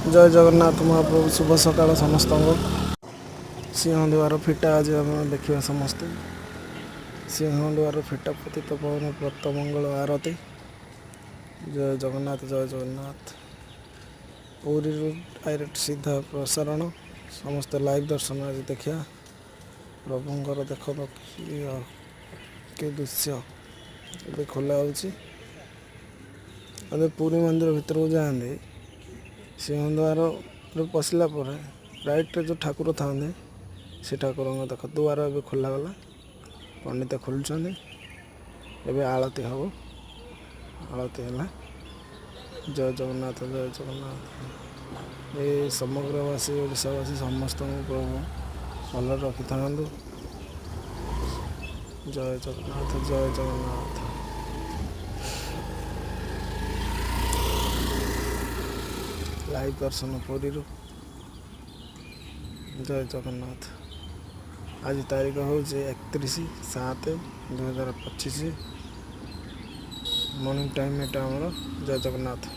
ଜୟ ଜଗନ୍ନାଥ ମହାପ୍ରଭୁ। ଶୁଭ ସକାଳ ସମସ୍ତଙ୍କୁ। ସିଂହଦ୍ୱାର ଫିଟା ଆଜି ଆମେ ଦେଖିବା ସମସ୍ତେ। ସିଂହଦ୍ୱାର ଫିଟା, ପତିତ ପାବନ ମଙ୍ଗଳ ଆରତୀ। ଜୟ ଜଗନ୍ନାଥ, ଜୟ ଜଗନ୍ନାଥ। ପୁରୀରୁ ଡାଇରେକ୍ଟ ସିଧା ପ୍ରସାରଣ। ସମସ୍ତେ ଲାଇଭ୍ ଦର୍ଶନ ଆଜି ଦେଖିବା ପ୍ରଭୁଙ୍କର। ଦେଖନ୍ତୁ କି ଦୃଶ୍ୟ! ଏବେ ଖୋଲା ହେଉଛି। ଏବେ ପୁରୀ ମନ୍ଦିର ଭିତରକୁ ଯାଆନ୍ତି, ସିଂହଦ୍ୱାରରେ ପଶିଲା ପରେ ରାଇଟ୍ରେ ଯେଉଁ ଠାକୁର ଥାଆନ୍ତି, ସେ ଠାକୁରଙ୍କ ଦେଖ, ଦୁଆର ଏବେ ଖୋଲାଗଲା। ପଣ୍ଡିତ ଖୋଲୁଛନ୍ତି। ଏବେ ଆଳତି ହେବ। ଆଳତି ହେଲା। ଜୟ ଜଗନ୍ନାଥ, ଜୟ ଜଗନ୍ନାଥ। ଏ ସମଗ୍ରବାସୀ, ଓଡ଼ିଶାବାସୀ ସମସ୍ତଙ୍କୁ ପ୍ରଭୁ ଭଲରେ ରଖିଥାନ୍ତୁ। ଜୟ ଜଗନ୍ନାଥ, ଜୟ ଜଗନ୍ନାଥ। ଲାଇଭ୍ ଦର୍ଶନ ପୁରୀରୁ। ଜୟ ଜଗନ୍ନାଥ। ଆଜି ତାରିଖ ହେଉଛି 31/7/2025। ମର୍ଣ୍ଣିଂ ଟାଇମ୍ ଏଇଟା ଆମର। ଜୟ ଜଗନ୍ନାଥ।